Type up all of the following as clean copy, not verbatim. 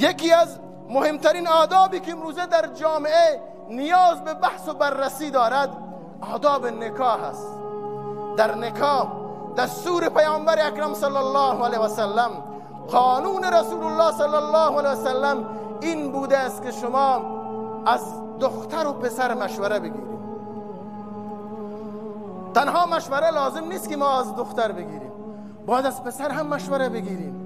یکی از مهمترین آدابی که امروزه در جامعه نیاز به بحث و بررسی دارد آداب نکاح است. در نکاح دستور پیامبر اکرم صلی الله علیه و سلم، قانون رسول الله صلی الله علیه و سلم این بوده است که شما از دختر و پسر مشوره بگیرید. تنها مشوره لازم نیست که ما از دختر بگیریم، باید از پسر هم مشوره بگیریم.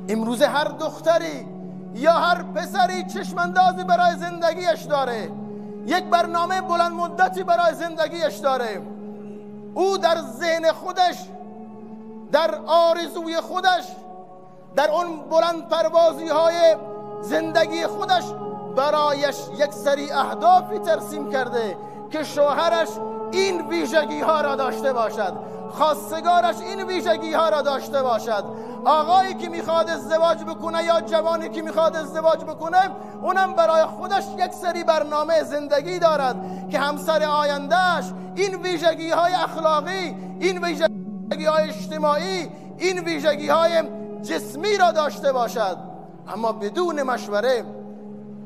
امروزه هر دختری یا هر پسری چشماندازی برای زندگیش داره، یک برنامه بلند مدتی برای زندگیش داره. او در ذهن خودش، در آرزوی خودش، در اون بلند پروازی های زندگی خودش برایش یک سری اهدافی ترسیم کرده که شوهرش این ویژگی ها را داشته باشد، خواستگارش این ویژگی ها را داشته باشد. آقایی که میخواد ازدواج بکنه یا جوانی که میخواد ازدواج بکنه، اونم برای خودش یک سری برنامه زندگی دارد که همسر آیندهش این ویژگی های اخلاقی، این ویژگی های اجتماعی، این ویژگی های جسمی را داشته باشد. اما بدون مشوره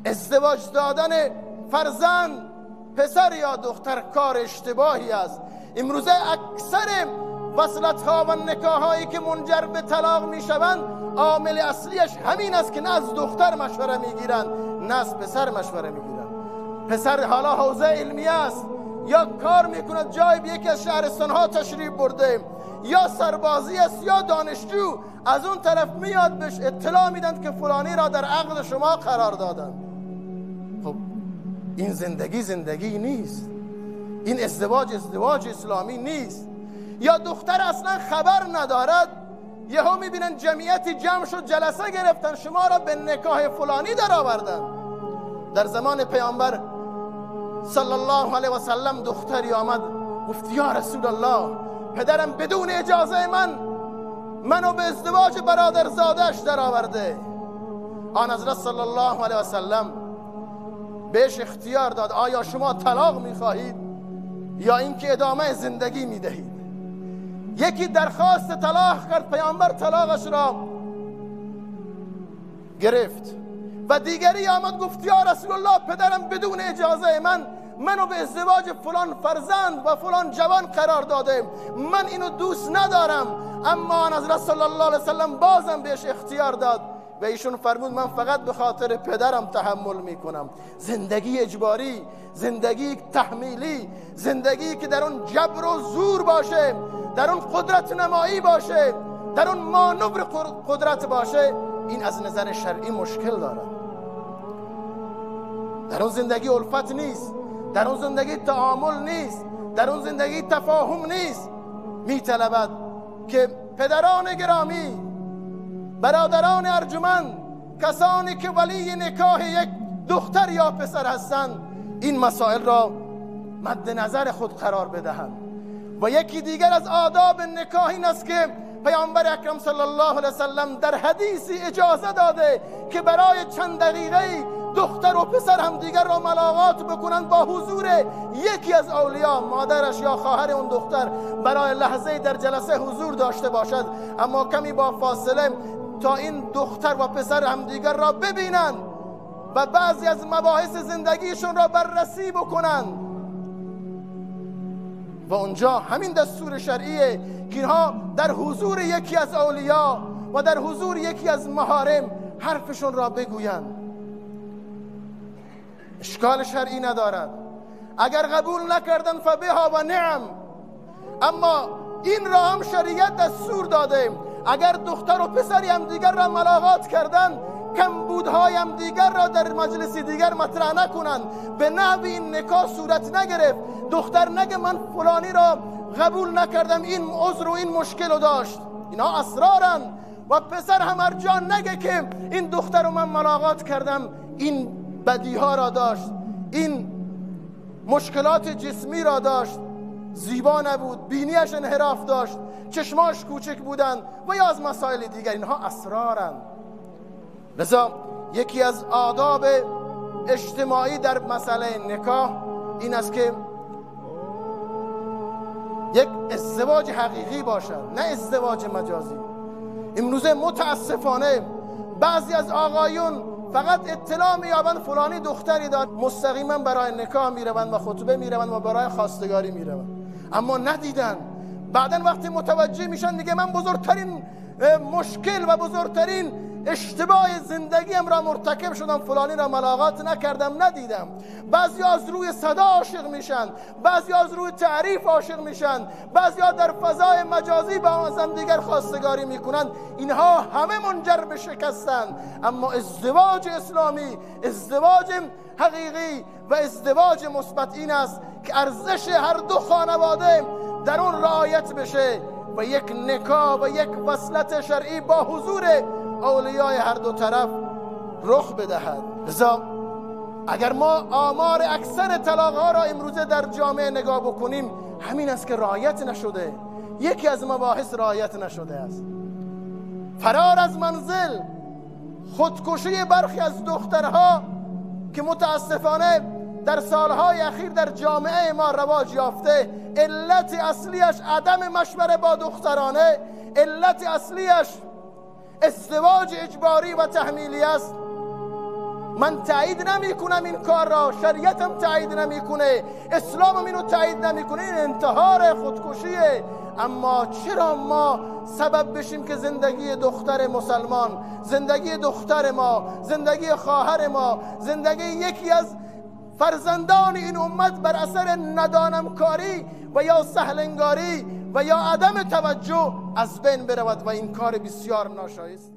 ازدواج دادن فرزند، پسر یا دختر، کار اشتباهی است. امروزه اکثر وصلت ها و نکاح هایی که منجر به طلاق می شوند، عامل اصلیش همین است که نه از دختر مشوره می گیرند نه از پسر مشوره می گیرند. پسر حالا حوزه علمی است، یا کار می کند، جای به یکی از شهرستان ها تشریف برده، یا سربازی است یا دانشجو، از اون طرف میاد بهش اطلاع میدن که فلانی را در عقد شما قرار دادن. خب این زندگی زندگی نیست، این ازدواج ازدواج اسلامی نیست. یا دختر اصلا خبر ندارد، یهو میبینن جمعیتی جمع شد، جلسه گرفتن، شما را به نکاح فلانی در آوردن. در زمان پیامبر صلی الله علیه و سلم دختری آمد گفت یا رسول الله، پدرم بدون اجازه منو به ازدواج برادرزاده‌اش در آورده. آن حضرت صلی الله علیه و سلم بهش اختیار داد، آیا شما طلاق میخواهید یا اینکه ادامه زندگی میدهید؟ یکی درخواست طلاق کرد، پیامبر طلاقش را گرفت. و دیگری آمد گفت یا رسول الله، پدرم بدون اجازه منو به ازدواج فلان فرزند و فلان جوان قرار داده، من اینو دوست ندارم. اما آن حضرت صلی الله علیه وسلم بازم بهش اختیار داد و ایشون فرمود من فقط به خاطر پدرم تحمل میکنم. زندگی اجباری، زندگی تحمیلی، زندگی که در اون جبر و زور باشه، در اون قدرت نمایی باشه، در اون مانور قدرت باشه، این از نظر شرعی مشکل داره. در اون زندگی الفت نیست، در اون زندگی تعامل نیست، در اون زندگی تفاهم نیست. میطلبد که پدران گرامی، برادران ارجمند، کسانی که ولی نکاح یک دختر یا پسر هستند، این مسائل را مد نظر خود قرار بدهند. و یکی دیگر از آداب نکاح این است که پیامبر اکرم صلی الله علیه وسلم در حدیثی اجازه داده که برای چند دقیقه دختر و پسر هم دیگر را ملاقات بکنند با حضور یکی از اولیا، مادرش یا خواهر اون دختر، برای لحظه در جلسه حضور داشته باشد، اما کمی با فاصله تا این دختر و پسر هم دیگر را ببینند و بعضی از مباحث زندگیشون را بررسی بکنند. و اونجا همین دستور شرعیه که اینها در حضور یکی از اولیا و در حضور یکی از محارم حرفشون را بگویند. اشکال شرعی ندارد. اگر قبول نکردن فبها و نعم، اما این را هم شریعت دستور داده. اگر دختر و پسری هم دیگر را ملاقات کردن، کمبودهای هم دیگر را در مجلس دیگر مطرح نکنند. به نحو این نکاح صورت نگرفت، دختر نگه من فلانی را قبول نکردم، این عذر و این مشکل رو داشت، اینها اسرارن. و پسر هم هر جا نگه که این دختر رو من ملاقات کردم، این بدیها را داشت، این مشکلات جسمی را داشت، زیبا نبود، بینیش انحراف داشت، چشماش کوچک بودند و یا از مسائل دیگر، اینها اسرارن. لذا یکی از آداب اجتماعی در مسئله نکاح این است که یک ازدواج حقیقی باشد، نه ازدواج مجازی. امروزه متاسفانه بعضی از آقایون فقط اطلاع می‌یابند فلانی دختری دارد، مستقیما برای نکاح میروند و خطبه میروند و برای خواستگاری میروند، اما ندیدن. بعدا وقتی متوجه میشن میگه من بزرگترین مشکل و بزرگترین اشتباه زندگیم را مرتکب شدم، فلانی را ملاقات نکردم، ندیدم. بعضی از روی صدا عاشق میشن، بعضی از روی تعریف عاشق میشن، بعضی در فضای مجازی با هم دیگر خواستگاری میکنن. اینها همه منجر به شکستن. اما ازدواج اسلامی، ازدواج حقیقی و ازدواج مثبت این است که ارزش هر دو خانواده در اون رعایت بشه و یک نکاح و یک وصلت شرعی با حضور اولیای هر دو طرف رخ بدهد. لذا اگر ما آمار اکثر طلاق ها را امروزه در جامعه نگاه بکنیم، همین است که رعایت نشده. یکی از مباحث رعایت نشده است. فرار از منزل، خودکشی برخی از دخترها که متاسفانه در سالهای اخیر در جامعه ما رواج یافته، علت اصلیش عدم مشوره با دخترانه، علت اصلیش ازدواج اجباری و تحمیلی است. من تایید نمی کنم این کار را، شریعتم تایید نمی کنه، اسلامم اینو تایید نمی کنه، این انتحار، خودکشیه. اما چرا ما سبب بشیم که زندگی دختر مسلمان، زندگی دختر ما، زندگی خواهر ما، زندگی یکی از فرزندان این امت بر اثر ندانمکاری و یا سهلنگاری و یا عدم توجه از بین برود؟ و این کار بسیار ناشایست.